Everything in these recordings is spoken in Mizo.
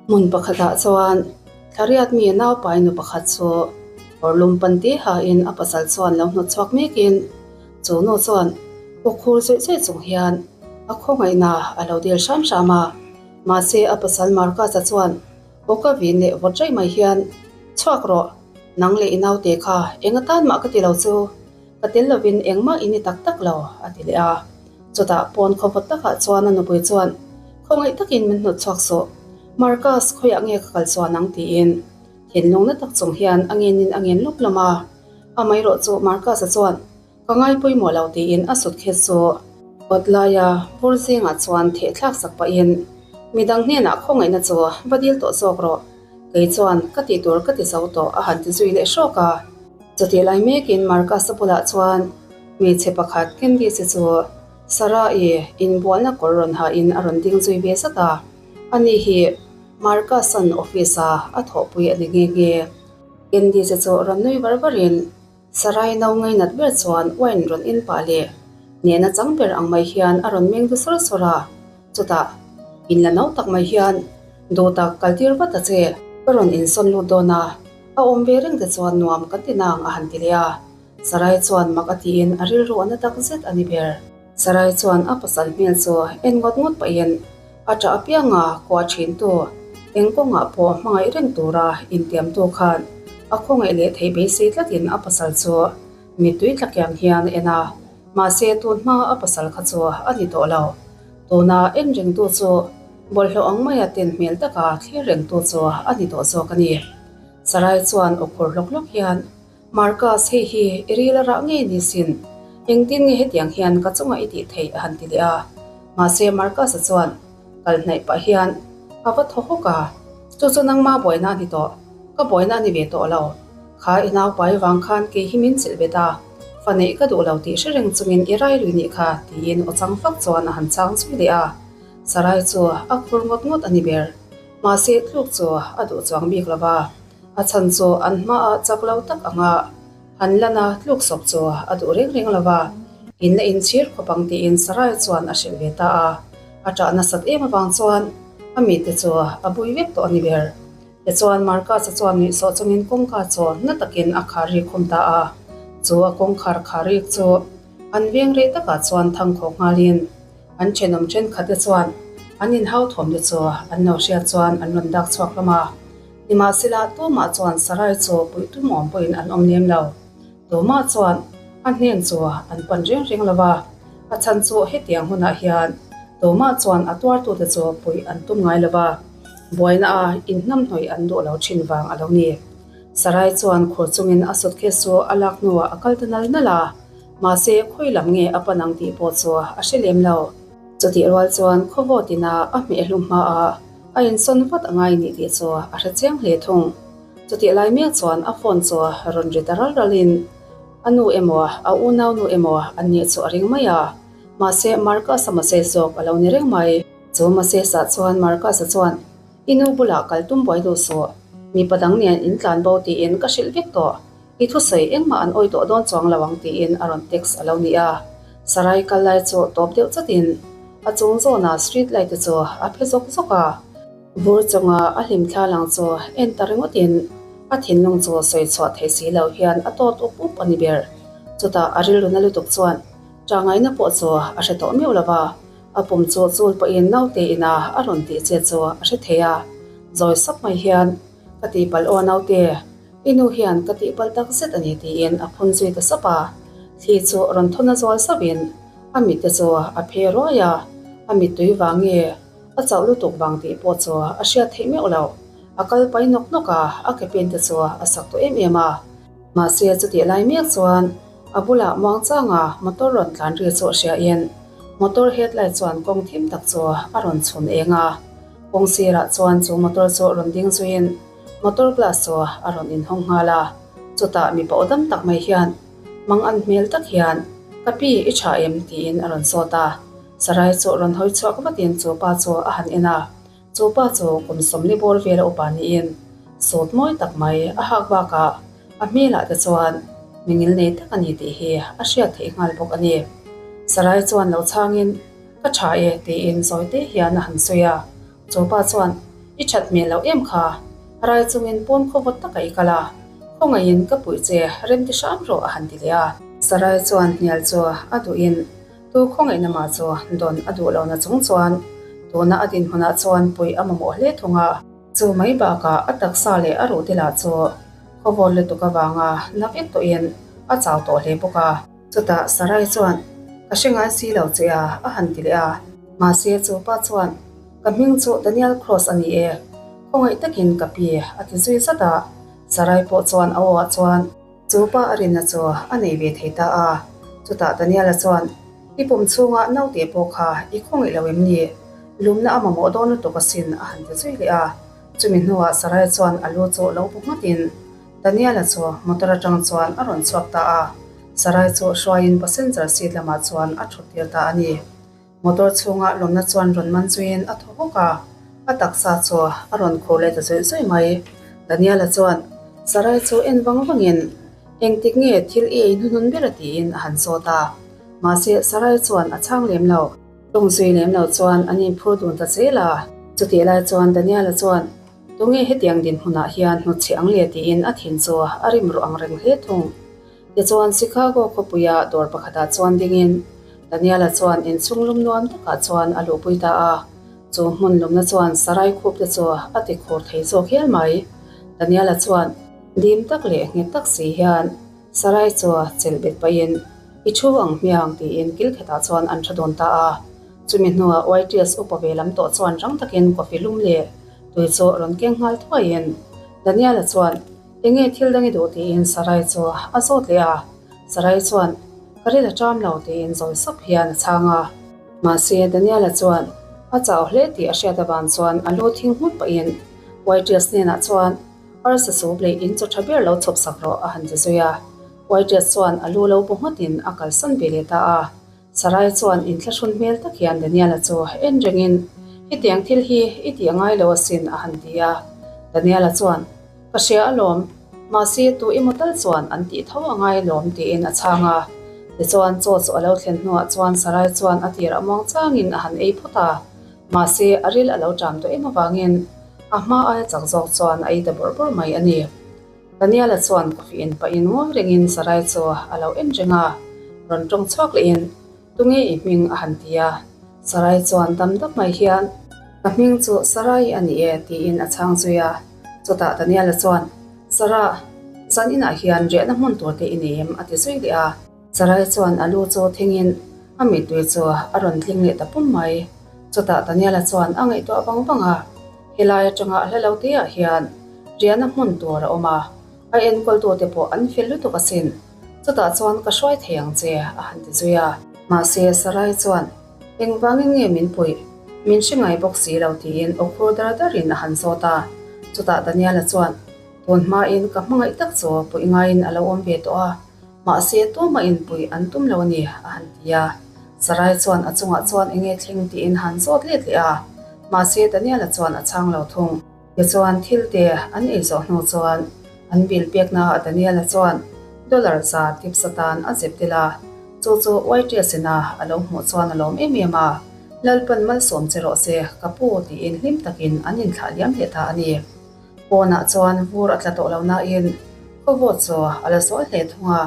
Hmun pakhatah chuan Thlariat mi naupai nu pakhat chu kawrlum panti hain a pasal chuan lo hnawt chhuak mekin chu nu chuan aw khur zawih zawih chung hian a khawngaihna a lo dil hram hram a. Mahse a pasal Marcus-a chuan aw ka vin leh vawt raih mai hian, Chhuak rawh, nang leh i naute kha eng atan mah ka ti lo chu. Ka tel lovin engmah i ni tak tak lo, a ti leh a. Chutah pawn khawvawt takah chuan a nupui chuan, Khawngaih takin min hnawt chhuak suh. Marcus, khawiah nge ka kal chuan ang? tiin thinlung na tak chung hian a ngenin a ngen lawp lawm a. Amaherawh chu Marcus-a chuan, Ka ngai pawimawh lo tiin a sut khet chu kawt laia vur zingah chuan theh thlak sak pahin, Midang hnenah khawngaihna chu va dil tawh zawk rawh. Kei chuan ka tih tur ka ti zo tawh a han ti zui leh hrawk a. Chutih lai mekin Marcus-a bulah chuan hmeichhe pakhat Candice-i chu Sarah-i inbualna kawr rawn hahin a rawn ding zui ve zat a. Ani hi Marcus-a'n office-a a thawhpui a ni nghe nghe. Candice-i chu rawn nui var varin Sarah-i no ngainat ber chuan wine rawn in pah leh nena chang ber ang mai hian a rawn meng du sawr sawr a. Chutah in la no tak mai hian duh tak kaltir vat a che. Ka rawn insawn lut dawn a. A awm ve reng te chuan nuam kan ti nang a han ti leh a, Sarai chuan mak a tiin a rilru a na tak zet a ni ber. Sarai chuan a pasal hmel chu en ngawt ngawt pahin a ṭah apianga kua ṭhin tu, eng kawngah pawh hmangaih reng tura intiamtu khan a khawngaih leh theih beisei tlatin a pasal chu mittui tlakiang hian a en a, mahse tun hma a pasal kha chu a ni tawh lo. Tuna en rengtu chu bawlhhlawh ang maia ten hmel taka thlir rengtu chu a ni tawh zawk a ni. Sarai chuan aw khur hlawk hlawk hian, Marcus, hei hi i ril a rah ngei ni sin. Engtin nge hetiang hian ka chungah i tih theih a han ti leh a. Mahse Marcus-a chuan kal hnaih pah hian a va thaw hawk a, Chu chu nangma buaina a ni tawh. Ka buaina a ni ve tawh lo. Kha i naupai vang khan kei hi min chilh bet a, fa neih ka duh lo tih hre reng chungin i rai lui nih kha, tiin aw chang fak chuan a han chang zui leh a. Sarai chu a khur ngawt ngawt a ni ber. Mahse tluk chu a duh chuang bik lo va, a chhan chu an hmaah chak lo tak anga han lan a tluk sawp chu a duh reng reng lo va, in la inchhir khawp ang tiin Sarai chuan a hrilh ve ta a. A ṭah nasat em avang chuan a mite chu a bui vek tawh a ni ber. Tichuan, Marcus-a chuan nuihsawh chungin kawngka chu na takin a khar rik khum ta a. Chu a kawngkhar khar rik chu an veng rei takah chuan thangkhawk nghalin an thenawm thenkhatte chuan an inhauthawm te chu an lo hriat chuan an rawn dak chhuak hlawm a. Nimahsela, tumah chuan Sarai chu puih tum awm pawhin an awm lem lo. Tumah chuan a hnen chu an pan reng reng lo va, a chhan chu hetiang hunah hian tumah chuan a tuartute chu puih an tum ngai lo va, buaina a inhnamhnawih an duh lo thin vang a lo ni. Sarai chuan khur chungin a suitcase chu a lak hnuah a kal ta nal nal a, mahse khawi lam nge a pan ang tih pawh chu a hre lem lo. Chutih rual chuan khawvawt ina a hmeh hlum hmaah a insawn vat a ngai nih tih chu a hre chiang hle thung. Chutih lai mek chuan a phone chu rawn ri ta ral ralin a nu emaw a unau nu emaw an nih chu a ring mai a, mahse Marcus-a message zawk a lo ni reng mai. Chu message-ah chuan Marcus-a chuan, I nu bulah kal tum buai duh suh, mipa dang nen in tlan bo tiin ka hrilh vek tawh, i thusawi engmah an awih tawh dawn chuang lo ang tiin a rawn text a lo ni a. Sarai kal lai chu tawp deuh chatin a chung zawna street light te chu a phe zawk zawk a. Vur chunga a hlim thla lang chu en ta ringawtin a thinlung chu sawi chhuah thei si lo hian a tawt up up a ni ber. Chutah a rilru na lutuk chuan tangaina pawh chu a hre tawh miau lo va, a pum chu chul pawhin naute ina a rawn tih che chu a hre thei a. Zawi sap mai hian, Ka tihpalh aw naute, i nu hian ka tihpalh tak zet a ni tiin a phun zui ta sap a. Thli chu rawn thawn a zual sauhin a mitte chu a phe ruai a, a mittui vang nge A chauh lutuk vang tih pawh chu a hriat theih meuh loh. A kal pai nawk nawk a, a ke pen te chu a sak tawh em em a. Mahse chutih lai mek chuan a bulah muang changa motor rawn tlan ri chu a hria in motor headlight chuan kawng thim tak chu a rawn chhun eng a. Kawng sirah chuan chu motor chu rawn ding zuiin motor glass chu a rawn inhawng nghal a. Chutah mipa aw dam tak mai hian mang an hmel tak hian, Ka pi, i tha em? tiin a rawn sawt a. Sarai chu rawn hawi chhuak vatin chu pa chu a han en a, chu pa chu kum sawmli bawr vela upa niin sut mawi tak mai a hak bakah a hmelah te chuan mingil nei tak a ni tih hi a hriat theih nghal bawk a ni. Sarai chuan lo chhangin, Ka tha e tiin zawi te hian a han sawi a, chu pa chuan. I that hmel loh em kha? Rai chungin pawn khaw vawt takah i kal a, khawngaihin ka puih che, rem ti hram rawh a han ti leh a. Sarai chuan hnial chu a duhin tu khawngaihna mah chu dawn a duh lohna chung chuan tuna a dinhmunah chuan puih a mamawh hle thung a. Chu mai bakah a taksa leh a ruhte lah chu khawvawt lutuk avanga na vek tawhin a chau tawh hle bawk a. Chutah Sarai chuan, Ka hre ngai si lo che a, a han ti leh a. Mahse chu pa chuan, Ka hming chu Daniel Cross a ni e, khawngaih takin ka pi, a ti zui zat a. Sarai pawh chuan a aw-ah chuan chu pa a rinna chu a nei ve thei ta a. Chutah Daniel-a chuan, I pum chhunga naute pawh kha i khawngaih lo em ni? Lumna a mamawh dawn lutuk asin, a han ti zui leh a. Chumi hnuah Sarai chuan a lu chu lo bu nghatin, Daniel-a chu motor atang chuan a rawn chhuak ta a, Sarai chu hruaiin passenger seat lamah chuan a thut tir ta a ni. Motor chhunga lawmna chuan rawn man zuiin a thaw hawk a, a taksa chu a rawn khur leh ta zawih zawih mai. Daniel-a chuan Sarai chu en vang vangin, Engtik nge thil i ei hnuhnun ber a tiin a han zawt a, mahse Sarai chuan a chhang lem lo. Tawng zui lem lo chuan an inphur dun ta zel a. Chutih lai chuan Daniel-a chuan, Tunge hetiang dinhmunah hian hnutchhe ang le tiin a thin chu a rim ruh ang reng hle thung. Tichuan Chicago khawpuia dawr pakhatah chuan dingin Daniel-a chuan inchhung lum nuam takah chuan a luhpui ta a. Chu hmun lumna chuan sarai khup te chu a ti khur thei zawk hial mai. Daniel-a chuan dim tak leh nghet tak si hian sarai chu chelh bet pahin i thu ang hmiang tiin kil khetah chuan an tha dawn ta a. Chumi hnuah YTS upa ve lam tawh chuan rang takin coffee lum leh tui chu rawn keng nghal thuaiin Daniel-a chuan enge thil dang i duh tiin Sarai chu a zawt leh a, Sarai chuan ka ril a ṭam lo tiin zawi sap hian a chhang a. Mahse Daniel-a chuan a chau hle tih a hriat avang chuan a lu thing nghut pahin YTS hnenah chuan arsa soup leh in chaw ṭha ber lo chhawp sak rawh a han ti zui a, YTS chuan a lu lo bu nghatin a kalsan ve leh ta a. Sarai chuan inthlahrun hmel tak hian Daniel-a chu en rengin, Hetiang thil hi i tih a ngai lo asin, a han ti a. Daniel-a chuan, Ka hria alawm, mahse tu emaw tal chuan an tih tho a ngai alawm, tiin a chhang a. Tichuan chaw chu a lo thlen hnuah chuan Sarai chuan a tir a muang changin a han ei phawt a, mahse a ril a lo ṭam tawh em avangin a hma aia chak zawk chuan a ei ta bawrh bawrh mai a ni. Daniel-a chuan coffee in pahin ngawi rengin Sarai chu a lo en reng a, rawn tawng chhuak lehin, Tunge i hming? a han ti a. Sarai chuan dam dap mai hian, Ka hming chu Sarai a ni e, tiin a chhang zui a. Chutah Daniel-a chuan, Sarah, zan inah hian riahna hmun tur te i nei em? a ti zui leh a. Sarai chuan a lu chu thingin a mittui chu a rawn tling leh ta pum mai. Chutah Daniel-a chuan a ngaihtuah vang vang a. Helai atanga a hla lo te ah hian riahna hmun tur a awm a, a enkawltute pawh an fel lutuk asin. Chutah chuan ka hruai thei ang che a han ti zui a. Mahse Sarai chuan, Engvangin nge min puih? Min hre ngai bawk si lo tiin aw khur dar darin a han zawt a. Chutah Daniel-a chuan, Tun hmain ka hmangaih tak chu puih ngaiin a lo awm ve tawh a, mahse tumah inpuih an tum lo a ni a han ti a. Sarai chuan a chungah chuan enge thleng tiin han zawt let leh a, mahse Daniel-a chuan a chhang lo thung. Tichuan thil te an ei zawh hnu chuan an bill peknaah Daniel-a chuan dollar za tips atan a zep tel a, chu chu waitress ina a lo hmuh chuan a lawm em em a, Lalpan malsawm che rawh se ka pu tiin hlim takin an inthlah liam leh ta a ni. Pawnah chuan vur a tla tawh lo nain khawvawt chu a la zual hle thung a,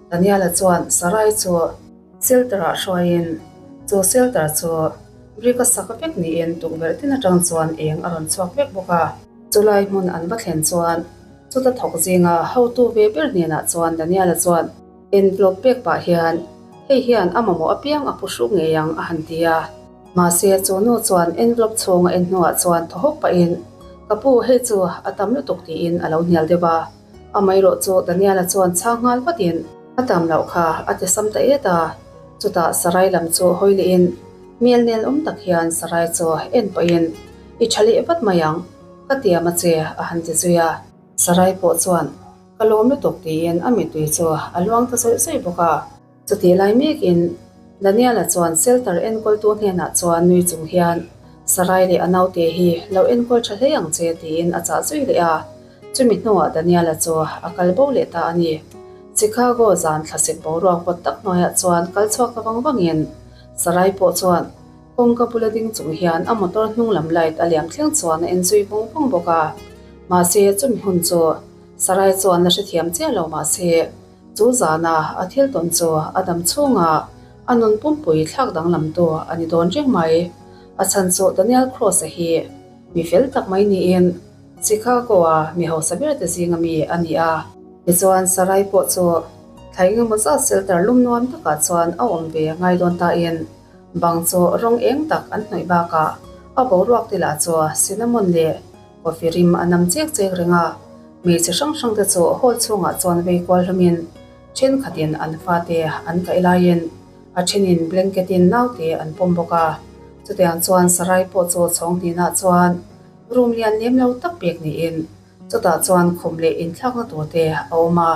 Daniel-a chuan Sarai chu Shelter-ah hruaiin chu shelter chu brick a sak vek niin tukverh tin atang chuan eng a rawn chhuak vek bawk a. Chulai hmun an va thlen chuan chuta thawk zinga hotu ve ber hnenah chuan Daniel-a chuan envelope pek pah hian hei hian a mamawh apiang a pu hruk ngei ang a han ti a. Mahse chu nu chuan envelope chhung a en hnuah chuan thaw hawk pahin ka pu hei chu a tam lutuk tiin a lo hnial deuh a. Amaherawh chu Daniel-a chuan chhang nghal vatin a tam loh kha a ti sam ta et a, chutah Sarai lam chu hawi lehin hmel nel awm tak hian Sarai chu en pahin I tha leh vat mai ang, ka tiam a che a han ti zui a. Sarai pawh chuan Ka lawm lutuk tiin a mittui chu a luang ta zawih zawih bawk a. Chutih lai mekin Daniel-a chuan shelter enkawltu hnenah chuan nui chung hian Sarai leh a naute hi lo enkawl tha hle ang che tiin a chah zui leh a. Chumi hnuah Daniel-a chu a kal bo leh ta a ni. Chicago zan thlasik boruak vawt tak hnuaiah chuan kal chhuak ta vang vangin Sarai pawh chuan. Kawngka bula ding chung hian a motor hnung lam light a liam thleng chuan a en zui vawng vawng bawk a. Mahse, chumi hun chu Sarai chuan la hrethiam chiah lo mahse, chu zana a thil tawn chu a dam chhunga a nun pumpui thlak danglamtu a ni dawn reng mai. A chhan chu Daniel Cross-a hi mi fel tak mai niin Chicago-a mi hausa ber te zinga mi a ni a. Tichuan, Sarai pawh chu thla engemaw zat shelter lum nuam takah chuan a awm ve ngai dawn tain bang chu rawng eng tak an hnawih bakah a boruak te lah chu cinnamon leh coffee rim a nam chek chek reng a. Hmeichhe hrang hrang te chu hall chhungah chuan vei kual hlawmin thenkhatin an fate an kaih laiin a thenin blanket in naute an pawm bawk a. Chutiang chuan Sarai pawh chu chhawng hnenah chuan room lian lem lo tak pek niin Chutah chuan khum leh inthlakna tur te a awm a,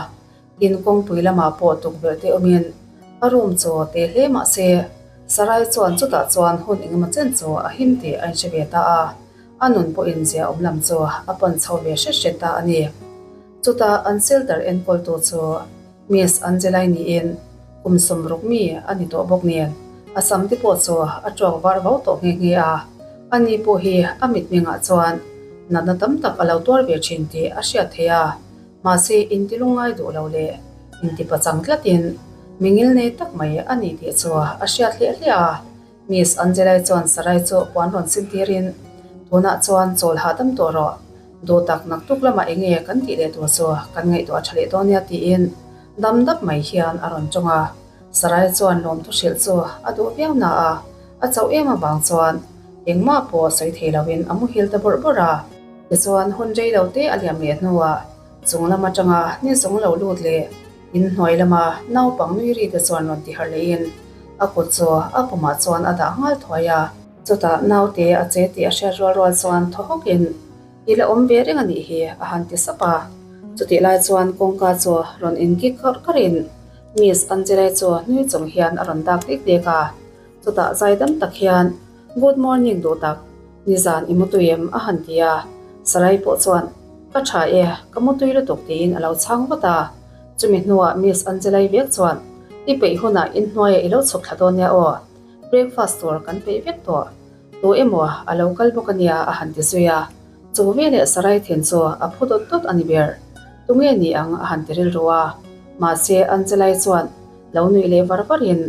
tin kawngpui lamah pawh tukverh te awmin a room chu te hle mah se Sarai chuan chutah chuan hun engemaw chen chu a him tih a inhre ve ta a, a nun pawhin zia awm lam chu a pan chho ve hret hret ta a ni. Chutah an shelter enkawltu chu Miss Angelai niin kum 60 mi a ni tawh bawk nen a sam te pawh chu a tuak var vau tawh nghe nghe a, ani pawh hi a mitmengah chuan natna tam tak a lo tuar ve thin tih a hriat theih a, mahse inti lungngai duh lo leh inti pachang tlatin mi ngilnei tak mai a ni tih chu a hriat hliah hliah a. Miss Angelai chuan Sarai chu puan rawn sin tirin, Tunah chuan chawl hahdam tawh rawh, duh tak naktuk lamah eng nge kan tih leh tur chu kan ngaihtuah tha leh dawn nia tiin dam dap mai hian a rawn tawng a. Sarai chuan lawmthu hrilh chu a duh viau na a, a chauh em avang chuan engmah pawh sawi thei loin a muhil ta bawrh bawrh a. Tichuan hun rei lo te a liam leh hnuah chung lam atanga ni zawng lo lut leh In hnuai lama naupang nui ri te chuan rawn ti harh lehin a kut chu a pumah chuan a dah nghal thuai a. Chutah naute a che tih a hriat rual rual chuan thaw hawkin, I la awm ve reng a nih hi, a han ti sap a. Chutih lai chuan kawngka chu rawn inkik karh karhin Miss Angela chu nui chung hian a rawn dak dek dek a. Chutah zaidam tak hian, Good morning duh tak, nizan i mutui em? a han ti a. Sarai pawh chuan, Ka tha e, ka mutui lutuk tiin a lo chhang vat a. Chumi hnuah Miss Angelai vek chuan, I peih hunah inhnuaiah i lo chhuk thla dawn nia aw, breakfast tur kan peih vek tawh. Tu emaw a lo kal bawk a nia a han ti zui a. Chu veleh Sarai thin chu a phu dawt dawt a ni ber. Tunge ni ang a han ti rilru a. Mahse Angelai chuan lo nuih leh var varin,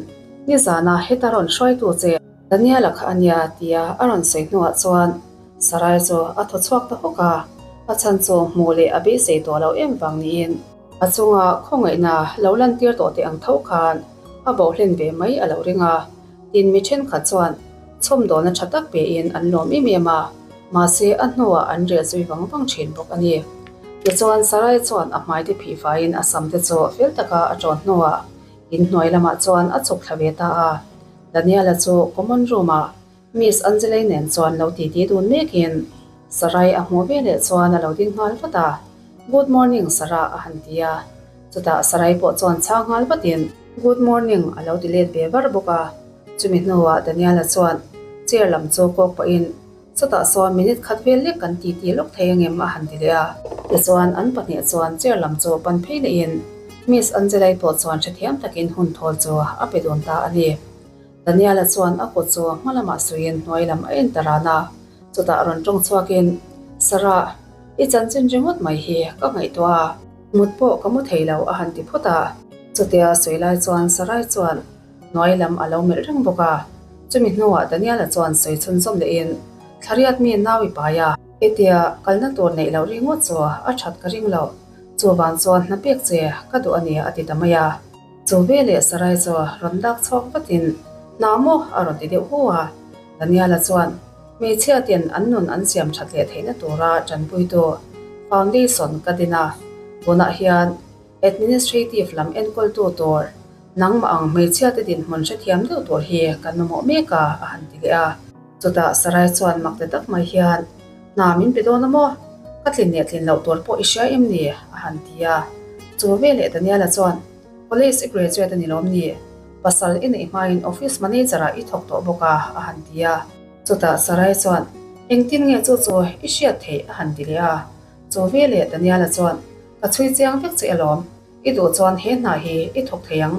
Nizana heta rawn hruaitu che Daniela kha a nia tia a rawn sawi hnuah chuan Sarai chu a thaw chhuak ta hawk a, a chhan chu hmuh leh a beisei tawh lo em vang niin a chunga khawngaihna lo lantir tawh teh ang tho khan a bohlen ve mai a lo ring a. Tin mi thenkhat chuan chhawmdawlna tha tak pein an lawm em em a, mahse a hnuah an reh zui vang vang thin bawk a ni. Tichuan Sarai chuan a hmai te phih faiin a sam te chu fel taka a tawn hnuah inhnuai lamah chuan a chhuk thla ve ta a. Daniela chu common room-ah Miss Angelei nen chuan lo titi dun mekin Sarai a hmuh veleh chuan a lo ding nghal vat a, Good morning Sarah a han ti a. Chutah Sarai pawh chuan chhang nghal vatin Good morning a lo ti let ve var bawk a. Chumi hnuah Daniela chuan chair lam chu kawk pahin chutah sawn minute khat vel lek kan titi lawk thei angem a han ti leh a. Tichuan an pahnih chuan chair lam chu pan phei lehin Miss Angelei pawh chuan hrethiam takin hun thawl chu a pe dun ta a ni. Daniela chuan a kut chu hma lamah suiin hnuai lam a en ta ran a, chutah rawn tawng chhuakin, Sarah, i chanchin ringawt mai hi ka ngaihtuah a, mut pawh ka mu thei lo a han ti phawt a. Chutia sawi lai chuan Sarai chuan hnuai lam a lo melh reng bawk a, chumi hnuah Daniela chuan sawi chhunzawm lehin, Thlariat mi nau i pai a, hetia kalna tur neih loh ringawt chu a that ka ring lo, chuvang chuan hna pek che ka duh a ni a ti ta mai a. Chu veleh Sarai chu rawn dak chhuak vatin, Hna maw? a rawn ti deuh hu a. Daniela chuan, Hmeichhia ten an nun an siam that leh theihna tura tanpuitu foundation ka din a, tunah hian administrative lam enkawltu tur nangmah ang hmeichhia te dinhmun hrethiam deuh tur hi kan mamawh mek a, a han ti leh a. Chutah Sarai chuan mak ti tak mai hian, Hna min pe dawn a maw? Ka tlin leh tlin loh tur pawh i hria em ni? a han ti a. Chu veleh Daniela chuan, College i graduate a ni lawm ni? Pasal i neih hmain office manager ah i thawk tawh bawk a, a han ti a. Chutah Sarai chuan, Engtin nge chu chu i hriat theih? a han ti leh a. Chu veleh Daniela chuan, Ka chhui chiang vek che alawm. I duh chuan he hna hi i thawk thei ang.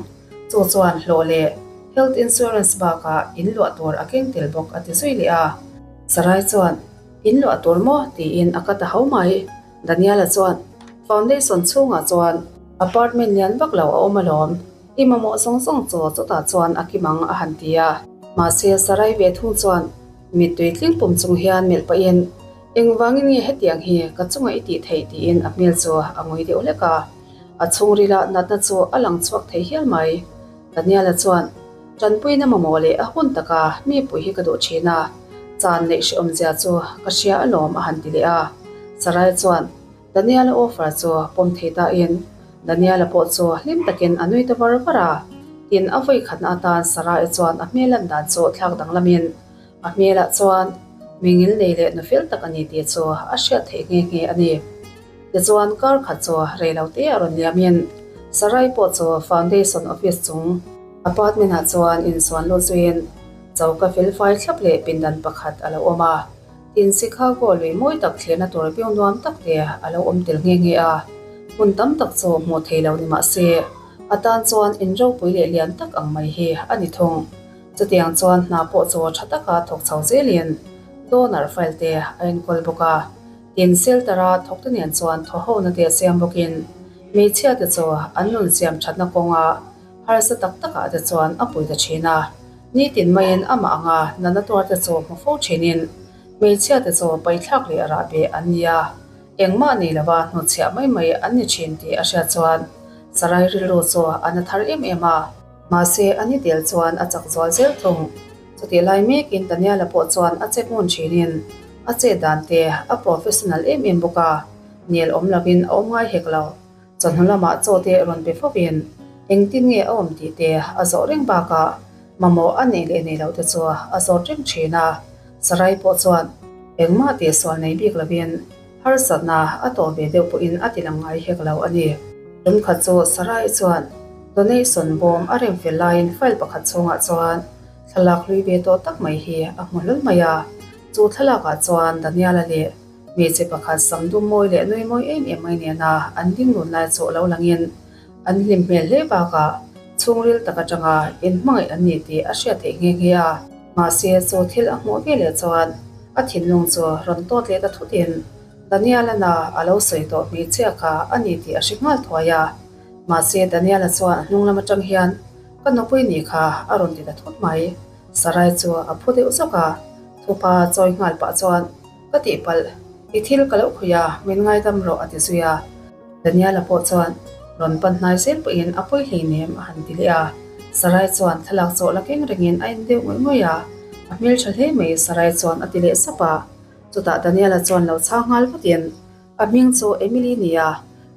Chu chuan hlawh leh. Health insurance bakah in luah tur a keng tel bawk a ti zui leh a. Sarai chuan, In luah tur maw? tiin a ka ta ho mai. Daniela chuan, Foundation chhungah chuan apartment lian vak lo a awm alawm. I mamawh zawng zawng chu chutah chuan a kim ang a han ti a. Mahse Sarai ve thung chuan mittui tling pum chung hian melh pahin, Engvangin nge hetiang hi ka chunga i tih theih? tiin a hmel chu a ngui deuh hlek a. A chhungrila natna chu a lang chhuak thei hial mai. Daniela chuan, Tanpuina mamawh leh a hun taka mi pui hi ka duh thin a, chan neih hrehawmzia chu ka hria alawm a han ti leh a. Sarai chuan Daniela offer chu pawm thei tain Daniela pawh chu hlim takin a nui ta var var a. Tin, a vawi khatna atan Sarai chuan a hmel lan dan chu thlak danglamin a hmelah chuan mi ngil nei leh nu fel tak a ni tih chu a hriat theih nghe nghe a ni. Tichuan kar khat chu rei lo te a rawn liamin Sarai pawh chu Foundation Office chung apartment ah chuan insuan lut zuiin choka felfai thlap leh pindan pakhat a lo awm a. Tin Chicago lui mawi tak thlirna tur view nuam tak te a lo awm tel nghe nghe a. Hmun tam tak chu hmuh thei lo ni mah se a tan chuan in ropui leh lian tak ang mai hi a ni thung. Chutiang chuan hna pawh chu tha taka thawk chho zelin donor file te a enkawl bawk a. Tin, shelter-a thawkte nen chuan thawhhona te siam bawkin hmeichhiate chu an nun siam thatna kawnga harsa tak takah te chuan a pui ta thin a. Nitin maiin amah anga natna tuarte chu hmu fo thinin hmeichhiate chu paithlak leh rahbeh an ni a, engmah nei lova hnutchhiah mai mai an ni thin tih a hriat chuan Sarai rilru chu a na thar em em a. Mahse, a ni tel chuan a chak zual zel thung. Chutih lai mekin Daniela pawh chuan a check ngun thinin a chet dan te a professional em em bawk a, nel awm lovin a awm ngai hek lo. Chawhnu lamah chaw te rawn pe fovin engtin nge a awm tih te a zawh reng bakah mamawh a neih leh neih loh te chu a zawt reng thin a. Sarai pawh chuan engmah tihsual nei bik lovin harsatna a tawh ve deuh pawhin a ti lang ngai hek lo a ni. Tumkhat chu Sarai chuan donation bawm a rem fel laiin file pakhat chhungah chuan thlalak hlui ve tawh tak mai hi a hmu hlawl mai a. Chu thlalakah chuan Daniela leh hmeichhe pakhat sam dum mawi leh nui mawi em em mai nena an ding dun lai chu lo langin an hlim hmel hle bakah chhungril tak atanga inhmangaih an ni tih a hriat theih nghe nghe a. Mahse chu thil a hmuh ve leh chuan a thinlung chu rawn tawt leh ta thutin Daniela na a lo sawi tawh hmeichhia kha a ni tih a hre nghal thuai a. Mahse Daniela chuan a hnung lam atang hian Ka nupui ni kha a rawn ti ta thut mai. Sarai chu a phu deuh zawk a, thupa chawi nghal pah chuan, Ka tihpalh, i thil ka lo khawi a, min ngaidam rawh a ti zui a. Daniela pawh chuan rawn pan hnai zel pawhin a pawi hleinem a han ti leh a. Sarai chuan thlalak chawh la keng rengin a en deuh ngawih ngawih a, A hmeltha hle mai Sarai chuan a ti leh sap a. Chutah Daniela chuan lo chhang nghal vatin, A hming chu Emily nia,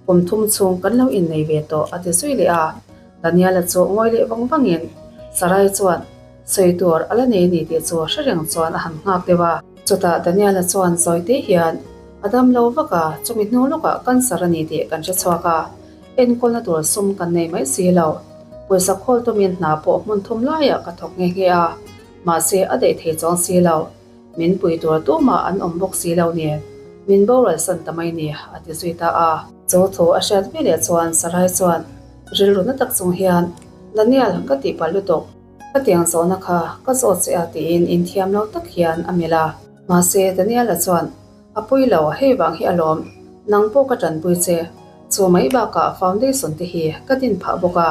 kum thum chhung kan lo innei ve tawh a ti zui leh a. Daniela chu ngawi leh vang vangin Sarai chuan sawi tur a la nei ni tih chu hre reng chuan a han nghak deuh a. Chutah Daniela chuan zawi te hian a dam lo vak a, chumi hnu lawkah cancer a ni tih kan hre chhuak a, enkawlna tur sum kan nei mai si lo. Pawisa khawl tumin hna pawh hmun thum laiah ka thawk nghe nghe a, mahse a daih thei chuang si lo. Min pui tur tumah an awm bawk si lo ni, min boral san ta mai ni, a ti zui ta a. Chu thu a hriat veleh chuan Sarai chuan rilru na tak chung hian, Daniel, ka tihpalh lutuk, ka tiang zawhna kha ka zawt che a tiin inthiam lo tak hian a melh a. Mahse, Daniel-a chuan, A pawi lo, hei vang hi alawm, nang pawh ka tanpui che, chu mai bakah foundation te hi ka din phah bawk a.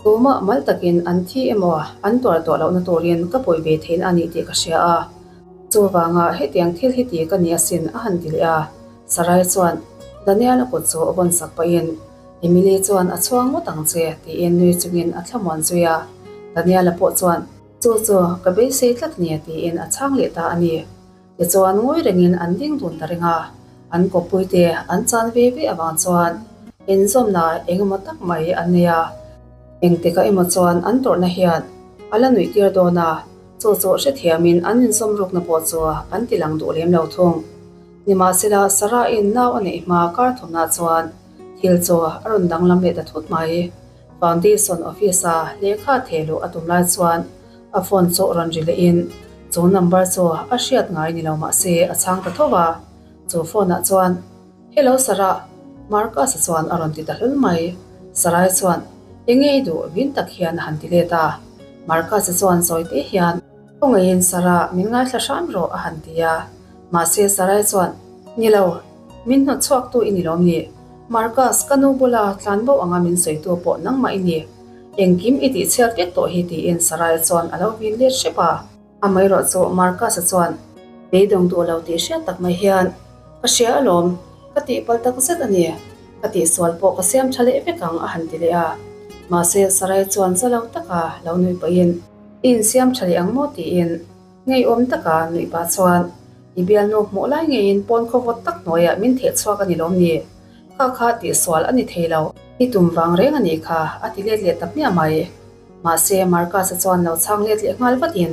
Tumah mal takin an thi emaw an tuar tawh lohna turin ka pawi ve theihna a nih tih ka hria a. Chuvanga hetiang thil hi ti ka ni asin a han ti leh a. Sarai chuan Daniel-a kut chu a vawn sak pahin, Emily chuan a chhuang ngawt ang che tiin nui chungin a thlamuan zui a. Daniel-a pawh chuan, Chu chu ka beisei tlat nia tiin a chhang leh ta a ni. Tichuan ngawi rengin an ding dun ta reng a, an kawppuite an chan ve ve avang chuan inzawmna eng emaw tak mai an nei a. Engtikah emaw chuan an tawrhna hian a la nuih tir dawn a, chu chu hrethiamin an inzawm rukna pawh chu an ti lang duh lem lo thung. Nimahsela Sarah-in nau a neih hma kar thawmnah chuan thil chu a rawn danglam leh ta thut mai. Foundation office-a lehkha theh luh a tum lai chuan a phone chu rawn ri lehin chu number chu a hriat ngai ni lo mah se a chhang ta tho a. Chu phone-ah chuan, Hello Sarah, Marcus-a chuan a rawn ti ta hlawl mai. Sarai chuan, Enge i duh? vin tak hian a han ti let a. Marcus-a chuan sawi teh hian, Khawngaihin Sarah, min ngaithla hram rawh, a han ti a. Mahse Sarai chuan, Ni lo, min hnawt chhuaktu i ni lawm ni? Marcus, ka nu bula tlan bo anga min sawitu pawh nangmah i ni. Engkim i tihchhiat vek tawh hi, tiin Sarai chuan a lo vin let hrep a. Amaherawh chu Marcus-a chuan beidawng duh lo tih hriat tak mai hian, Ka hria alawm, ka tihpalh tak zet a ni, ka tihsual pawh ka siam tha leh vek ang a han ti leh a. Mahse Sarai chuan za lo taka lo nuih pahin, I insiam tha leh ang maw? tiin ngeiawm taka nuih pah chuan, I bialnu hmuh lai ngeiin pawn khaw vawt tak hnuaiah min theh chhuak a ni lawm ni? Kha kha tihsual a ni thei lo, i tum vang reng a nih kha, a ti let leh ta hmiah mai. Mahse, Marcus-a chuan lo chhang let leh nghal vatin,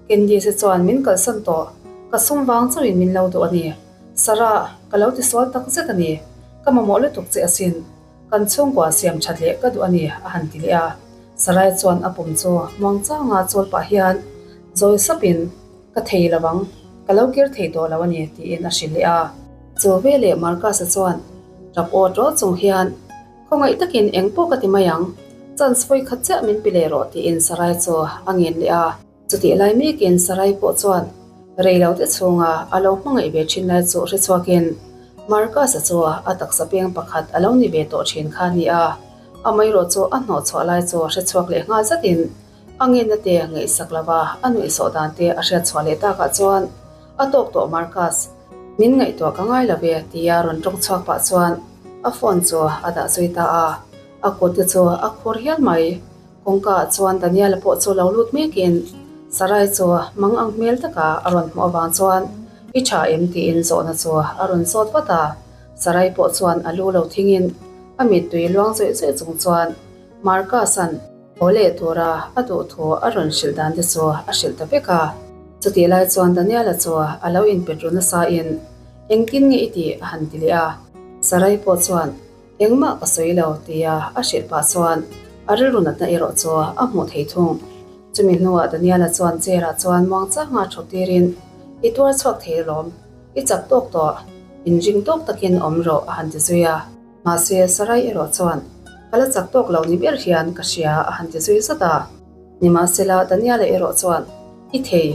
Candice-i chuan min kalsan tawh, ka sum vang chauhin min lo duh a ni. Sarah, ka lo tisual tak zet a ni. Ka mamawh lutuk che asin. Kan chhungkua siam that leh ka duh a ni, a han ti leh a. Sarai chuan a pum chu muang changa chawl pah hian zawi sapin, Ka thei lo ang, ka lo kir thei tawh lo a ni, tiin a hrilh leh a. Chu veleh Marcus-a chuan tap aw ṭawl chung hian, Khawngaih takin eng pawh ka ti mai ang, chance vawi khat chiah min pe leh rawh tiin Sarai chu a ngen leh a. Chutih lai mekin Sarai pawh chuan rei lo te chhunga a lo hmangaih ve thin lai chu hre chhuakin Marcus-a chu a taksa peng pakhat a lo ni ve tawh thin kha a ni a, amaherawh chu a hnawhchhuah lai chu hre chhuak leh nghal zatin a ngenna te ngaihsak lova a nuihsawh dan te a hriat chhuah leh takah chuan a tawk tawh Marcus. Min ngaihtuah ka ngai lo ve tia rawn tawng chhuak pah chuan a phone chu a dah zui ta a, a kut te chu a khur hial mai. Kawngka ah chuan Daniel-a pawh chu lo lut mekin Sarai chu mang ang hmel taka a rawn hmuh avang chuan i tha em tiin zawhna chu a rawn zawt vat a, Sarai pawh chuan a lu lo thingin a mittui luang zawih zawih chung chuan Marcus-a'n haw leh tura a duh thu a rawn hrilh dan te chu a hrilh ta vek a. Chutih lai chuan Daniel-a chu a lo inpet ru nasa in, Engtin nge i tih? a han ti leh a. Sarai pawh chuan, Engmah ka sawi lo, tia a hrilh pah chuan a rilru natna erawh chu a hmuh thei thung. Chumi hnuah Daniel-a chuan chair-ah chuan muangchanga thut tirin, I tuar chhuak thei alawm, i chak tawk tawh, inring tawk takin awm rawh, a han ti zui a. Mahse, Sarai erawh chuan, Ka la chak tawk lo ni ber hian ka hria a han ti zui zat a. Nimahsela, Daniela erawh chuan, I thei,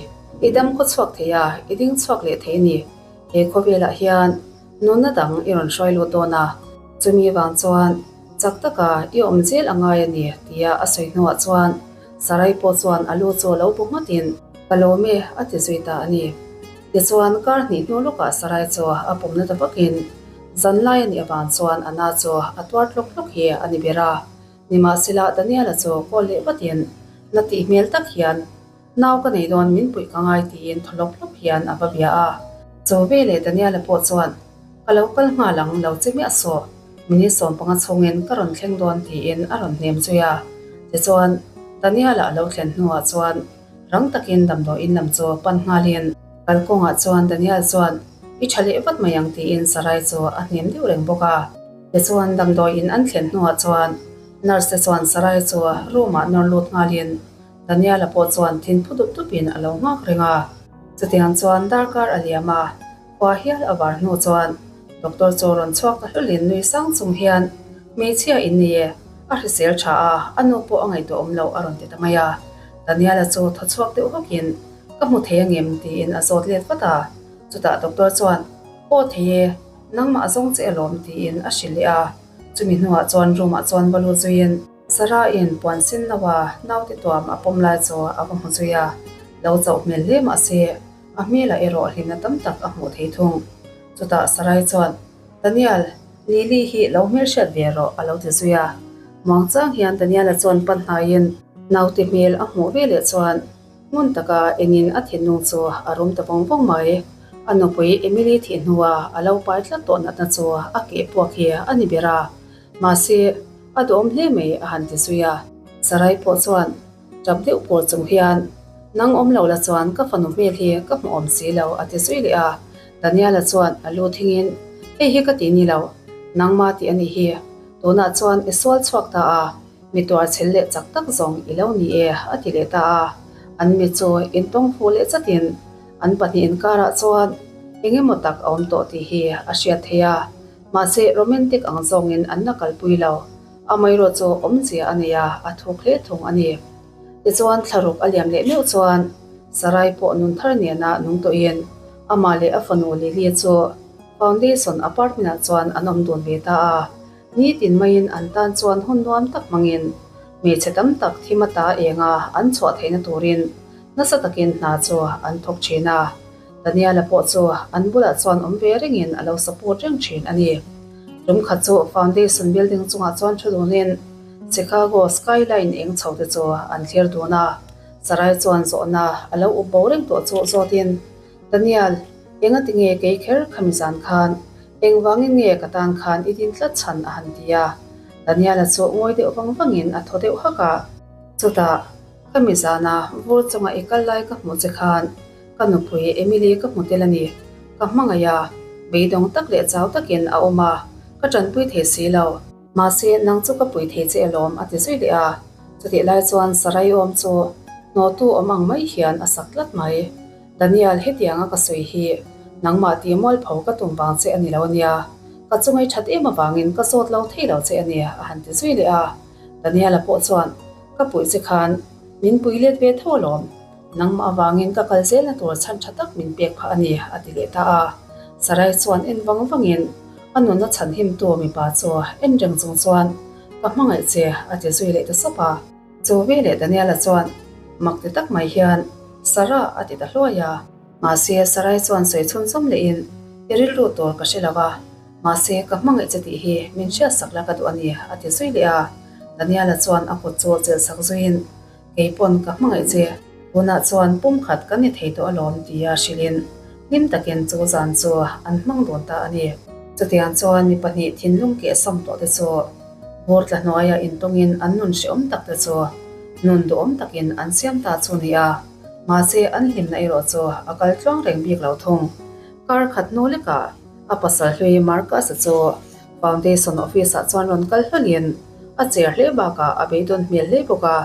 i dam khaw chhuak thei a, i ding chhuak leh thei a ni. He khawvelah hian nunna dang i rawn hruai lut dawn a, chumi vang chuan chak taka i awm zel a ngai a ni, tia a sawi hnuah chuan Sarai pawh chuan a lu chu lo bu nghatin, Ka lawm e, a ti zui ta a ni. Tichuan, kar hnih hnu lawkah Sarai chu a pumna ta vakin, Zanlai a nih avang chuan a na chu a tuar tlawk tlawk hi a ni ber a. Nimahsela Daniela chu call leh vatin na tih hmel tak hian nau ka nei dawn min puih ka ngai tiin thaw hlawp hlawp hian a va bia a. Chu veleh Daniela pawh chuan ka lo kal nghal ang lo che miah suh, minute 15 chhungin ka rawn thleng dawn tiin a rawn hnem zui a. Tichuan Daniela a lo thlen hnuah chuan rang takin damdawiin lam chu pan nghalin kalkawngah chuan Daniel chuan I tha leh vat mai ang tiin Sarai chu a hnem deuh reng bawk a. Tichuan damdawiin an thlen hnuah chuan nurse te chuan Sarai chu room ah nawr lut nghalin Daniel-a pawh chuan thin phu dup dupin a lo nghak reng a. Chutiang chuan darkar a liam a, khua hial a var hnu chuan doctor chu rawn chhuak ta hlulin nui sang chung hian hmeichhia in ni e, a hrisel tha a, a nu pawh a ngaihtuah awm loh a rawn ti ta mai a. Daniel-a chu thaw chhuak deuh hawkin ka hmu thei angem tiin a zawt let vat a. Chutah doctor chuan, Aw thei e, nangmah zawng che alawm tiin a hrilh leh a. Chumi hnuah chuan room ah chuan va lut zuiin Sarah-in puan sin lo a naute tuam a pawm lai chu a va hmu zui a. Lo chauh hmel hle mah se a hmelah erawh hlimna tam tak a hmuh thei thung. Chutah Sarai chuan, Daniel, Lily hi lo hmelhriat ve rawh a lo ti zui a. Muangchang hian Daniel-a chuan pan hnaiin naute hmel a hmuh veleh chuan, Hmun taka engin a thinlung chu a rum ta vawng vawng mai. A nupui Emily thih hnua a lo pai tlat tawh natna chu a keh puak hi a ni ber a, mahse, a duhawm hle mai a han ti zui a. Sarai pawh chuan tap deuh pawr chung hian, Nang awm lo la chuan ka fanu hmel hi ka hmu awm si lo a ti zui leh a. Daniela chuan a lu thingin, Hei hi ka ti ni lo, nangma tih a nih hi, tunah chuan i sual chhuak ta a, Mi tuar chhel leh chak tak zawng i lo ni e, a ti leh ta a. An mi chu intawng fu leh chatin an pahnih inkarah chuan eng emaw tak a awm tawh tih hi a hriat theih a. Mahse, romantic ang zawngin an la kalpui lo. Amaherawh chu awmzia a nei a, a thuk hle thung a ni. Tichuan thlaruk a liam leh meuh chuan Sarai pawh nun thar nena nung tawhin amah leh a fanu Lily chu Foundation apartment-ah chuan an awm dun ve ta a. Nitin maiin an tan chuan hun nuam tak hmangin hmeichhe tam tak thim ata enga an chhuah theihna turin nasa takin hna chu an thawk thin a. Daniela pawh chu an bulah chuan awm ve rengin a lo support reng thin a ni. Tum khat chu Foundation building chungah chuan thu dunin Chicago skyline eng chho te chu an thlir dun a. Sarai chuan zawhna a lo up bo reng tawh chu zawtin, Daniel, engati nge kei kher khami zan khan Engvangin nge ka tan khan i din tlat chhan a han ti a. Daniela chu ngawi deuh vang vangin a thaw deuh hak a. Chutah, ka mi zana vur chunga i kal lai ka hmuh che khan ka nupui Emily ka hmu tel a ni. Ka hmangaih a, beidawng tak leh chau takin a awm a, ka tanpui thei si lo. Mahse, nang chu ka pui thei che alawm a ti zui leh a. Chutih lai chuan Sarai awm chu hnawhtu awm ang mai hian a sak tlat mai. Daniel, hetianga ka sawi hi nangmah tih mualpho ka tum vang che a ni lo a nia. Ka chungai that em avangin ka zawt lo thei lo che a ni, a han ti zui leh a. Daniela pawh chuan, Ka puih che khan min pui let ve tho alawm. Nangmah avangin ka kal zelna tur chhan tha tak min pek phah a ni, a ti leh ta a. Sarai chuan en vang vangin a nunna chhanhimtu mipa chu en reng chung chuan, Ka hmangaih che, a ti zui leh ta sap a. Chu veleh Daniela chuan mak ti tak mai hian, Sarah a ti ta hluai a. Mahse, Sarai chuan sawi chhun zawm lehin, I rilru tur ka hre lo va, mahse ka hmangaih che tih hi min hriatsak la ka duh a ni, a ti zui leh a. Daniela chuan a kut chu chelhsak zuiin, Kei pawn ka hmangaih che, tunah chuan pumkhat kan ni thei tawh alawm tia hrilhin hlim takin chu zan chu an hmang dawn ta a ni. Chutiang chuan mi pahnih thinlung kehsawm tawh te chu Vur tla hnuaia intawngin an nun hrehawm tak te chu nun duhawm takin an siam ta chu ni a, mahse an hlimna erawh chu a kal tluang reng bik lo thung. Kar khat hnu lekah a pasal hlui Marcus-a chu Foundation office-ah chuan rawn kal hlawlhin a cher hle bakah a beidawn hmel hle bawk a,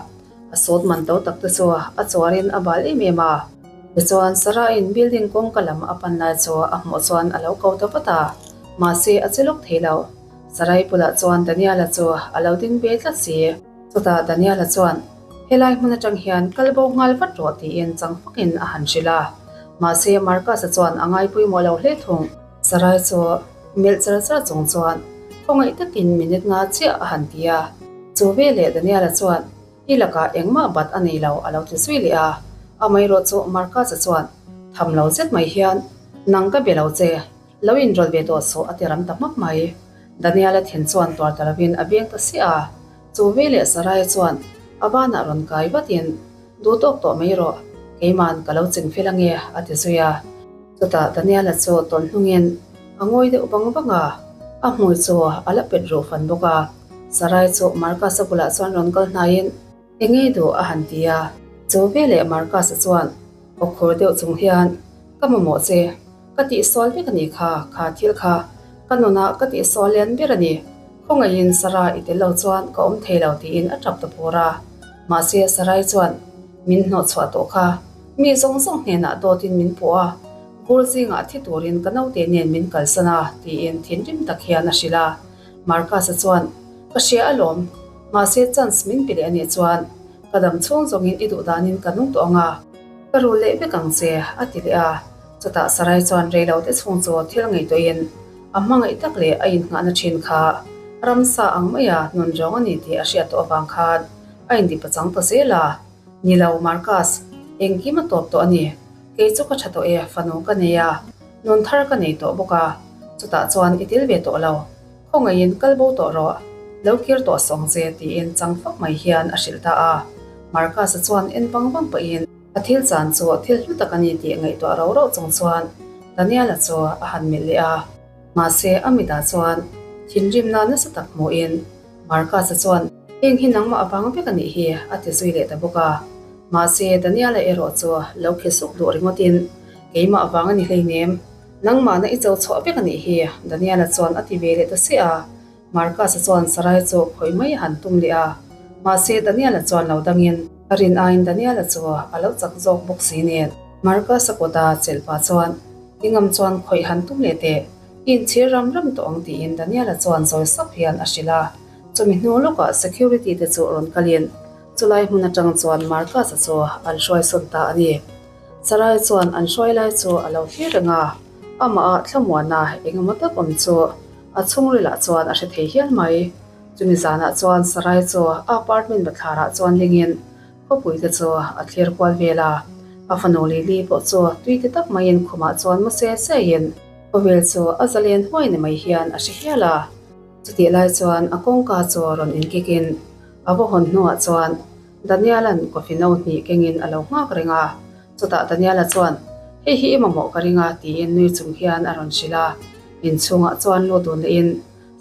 a sawt man to tak te chu a chuarin a bal em em a. Tichuan Sarah-in building kawngka lam a pan lai chu a hmuh chuan a lo ko ta vat a, mahse a che lawk thei lo. Sarai bulah chuan Daniela chu a lo ding ve tlat si. Chutah Daniela chuan, Helai hmun atang hian kal bo nghal vat rawh tiin chang fakin a han hrilh a. Mahse Marcus-a chuan a ngai pawimawh lo hle thung. Sarai chu melh char char chung chuan khawngaih takin minute nga chiah a han ti a. Chu veleh Daniela chuan, I lakah engmah bat a nei lo a lo ti zui leh a. Amaherawh chu Marcus-a chuan tham lo zet mai hian, Nang ka be lo che. Lo inrawlh ve tawh suh a ti ram ta hmak mai. Daniela thin chuan tuar ta lovin a veng ta siah a, chu veleh Sarai chuan a banah rawn kai vatin, Duh tawk tawh mai rawh, keiman ka lo ching fel ange a ti zui a. Chutah Daniela chu tawn hnungin a ngawi deuh vang vang a, a hmui chu a la pet ruh fan bawk a. Sarai chu Marcus-a bulah chuan rawn kal hnaiin, Enge duh a han ti a. Chu veleh Marcus-a chuan awkhur deuh chung hian, Ka mamawh che. Ka tihsual vek a nih kha, kha thil kha ka nunah ka tihsual lian ber a ni. Khawngaihin Sarah i tel lo chuan ka awm thei lo tiin a tap ta pur a. Mahse Sarai chuan min hnawhchhuah tawh kha. Mi zawng zawng hnenah dawtin min puh a, vur zingah thi turin ka naute nen min kalsan a tiin thinrim tak hian a hrilh a. Marcus-a chuan, Ka hria alawm, mahse chance min pe leh a nih chuan ka dam chhung zawngin i duh danin ka nung tawh ang a, ka rul leh vek ang che a ti leh a. Chutah Sarai chuan reilote chhung chu thil ngaihtuahin a hmangaih tak leh a innghahna thin kha ramsa ang maia nun rawng a ni tih a hriat tawh avang khan a indipachang ta zel a. Ni lo, Marcus, engkim a tawp tawh a ni. Kei chu ka tha tawh e, fanu ka nei a, nun thar ka nei tawh bawk a, chutah chuan i tel ve tawh lo. Khawngaihin kal bo tawh rawh, lo kir tawh sawng che tiin chang fak mai hian a hrilh ta a. Marcus-a chuan en vang vang pahin, A thil chan chu thil hlu tak a ni tih ngaihtuah rauh rauh chung chuan Daniel-a chu a han melh leh a. Mahse, a mitah chuan thinrimna nasa tak hmuhin Marcus-a chuan, Heng hi nangmah avang vek a nih hi, a ti zui leh ta bawk a. Mahse, Daniel-a erawh chu lo khi suk duh ringawtin, Keimah avang a ni hleinem, nangmahna i cho chhuah vek a nih hi, Daniel-a chuan a ti ve leh ta siah a. Marcus-a chuan Sarai chu khawih mai a han tum leh a, mahse Daniel-a chuan lo dangin a rin aiin Daniel-a chu a lo chak zawk bawk si nen. Marcus-a kawta chelh pah chuan, I ngam chuan khawih han tum leh teh, i inchhir ram ram tawh ang tiin Daniel-a chuan zawi sap hian a hrilh a. Chumi hnu lawkah security te chu rawn kalin. Chulai hmun atang chuan Marcus-a chu an hruai sawn ta a ni. Sarai chuan an hruai lai chu a lo thlir reng a, amah ah thlamuana eng emaw tak awm chu a chhungrilah chuan a hre thei hial mai. Chumi zanah chuan Sarai chu a apartment bathlarah chuan lingin khawpui te chu a thlir kual vel a, a fanu Lily pawh chu tui ti tak maiin khumah chuan mu se sein khawvel chu a zalen huai ni mai hian a hre hial a. Chutih lai chuan a kawngka chu rawn inkikin a va hawn hnuah chuan Daniel-a'n coffee no hnih kengin a lo nghak reng a. Chutah Daniel-a chuan, Hei hi i mamawh ka ring a, tiin nui chung hian a rawn hrilh a. Inchhungah chuan lut dun lehin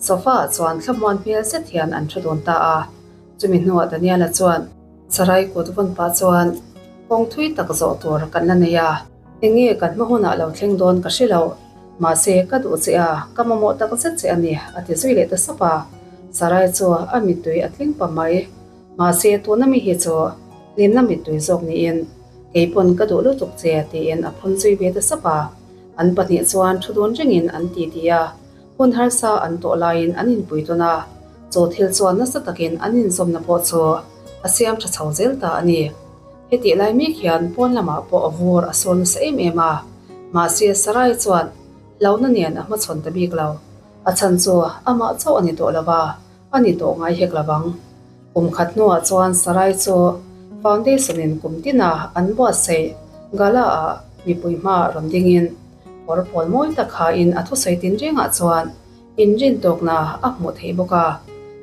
sofa-ah chuan thlamuan hmel zet hian an thu dun ta a. Chumi hnuah Daniel-a chuan Sarai kut vawn pah chuan, Kawng thui tak zawh tur kan la nei a. Eng nge kan hma hunah lo thleng dawn ka hre lo. Mahse, ka duh che a, ka mamawh tak zet che a ni, a ti zui leh ta sap a. Sarai chu a mittui a tling pah mai. Mahse, tuna mi hi chu hlimna mittui zawk niin kei pawn ka duh lutuk che, tiin a phun zui ve ta sap a. An pahnih chuan thu dun rengin an ti ti a, hun harsa an tawh laiin an inpui tawn a, chu thil chuan nasa takin an inzawmna pawh chu a siam tha chho zel ta a ni. Hetih lai mek hian pawn lamah pawh a vur a sawl nasa em em a, mahse Sarai chuan hlauhna nen a hmachhawn ta bik lo. A chhan chu amah chauh a ni tawh lo va, a ni tawh ngai hek lo vang. Kum khat hnuah chuan Sarai chu Foundation in kum tina an buatsaih gala ah mipui hmaah rawn dingin kawr pawl mawi tak hain a thusawi tinrengah chuan Inrintawkna a hmuh theih bawk a,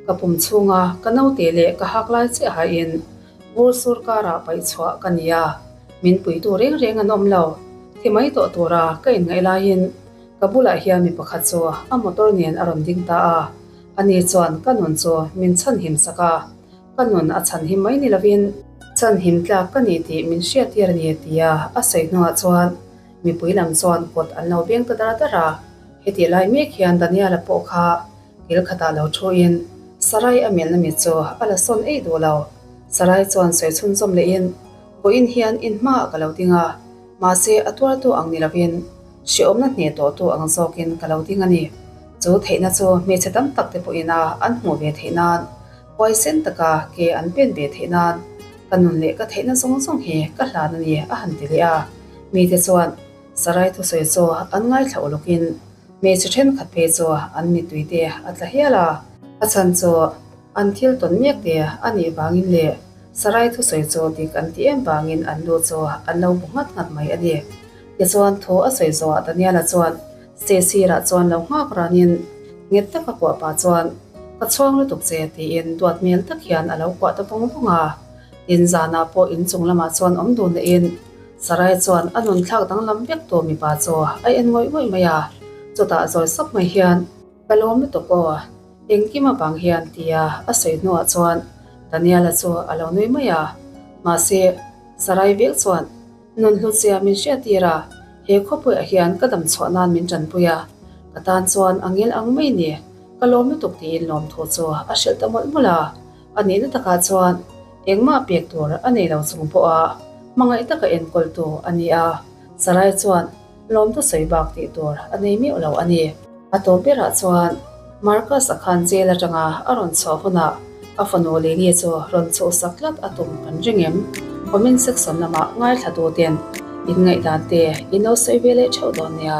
ka pum chhunga ka naute leh ka hak lai chiah hain vur sur karah paih chhuah ka ni a, min puitu reng reng an awm lo. Thi mai tawh tura ka inngaih laiin ka bulah hian mi pakhat chu a motor nen a rawn ding ta a, ani chuan ka nun chu min chhanhim sak a, ka nun a chhanhim mai ni lovin chhanhim tlak ka ni tih min hriattir a ni tia a sawi hnuah chuan mipui lam chuan kut an lo beng ta dar dar a. Hetih lai mek hian Daniel-a pawh kha kil khatah lo thuin Sarai a melhna mi chu a la sawn eih duh lo. Sarai chuan sawi chhunzawm lehin, Vawiin hian in hmaah ka lo ding a, mahse a tuartu ang ni lovin hrehawmna hneh tawhtu ang zawkin ka lo ding a ni. Chu theihna chu hmeichhe tam tak te pawhin a an hmuh ve theih nan, huaisen taka ke an pen ve theih nan ka nun leh ka theihna zawng zawng hi ka hlan a ni a han ti leh a. Mite chuan. Sarai thusawi chu an ngaithla ulawkin hmeichhe thenkhat phei chu an mittui te a tla hial a. A chhan chu an thil tawn mek te a nih vangin leh Sarai thusawi chu dik an ti em vangin an lu chu an lo bu nghat nghat mai a ni. Tichuan thu a sawi zawhah Daniela chuan Stacy-rah chuan lo nghak ranin nghet taka kuah pah chuan Ka chhuang lutuk che tiin duat hmel tak hian a lo kuah ta vawng vawng a. Tin zanah pawh inchung lamah chuan awm dun lehin Sarai chuan a nun thlak danglam vek tur mipa chu a en ngawih ngawih mai a, chutah zawi sap mai hian, Ka lawm lutuk aw, engkim avang hian tia a sawi hnuah chuan Daniela chu a lo nui mai a, mahse Sarai vek chuan nun hlutzia min hriattir a, he khawpuiah hian ka dam chhuah nan min tanpui a, ka tan chuan a ngel ang mai ni, ka lawm lutuk tiin lawmthu chu a hrilh ta mawlh mawlh a. A nihna takah chuan engmah pek tur a nei lo chung pawha hmangaih taka enkawltu a ni a, Sarai chuan lawmtu sawi bak tih tur a nei miauh lo a ni. A tawp berah chuan Marcus-a khan jail atanga a rawn chhuah hunah a fanu Lily chu rawn chhuhsak tlat a tum kan ring em? Comment section lamah ngaithla tuten in ngaihdan te in lo sawi ve leh theuh dawn nia.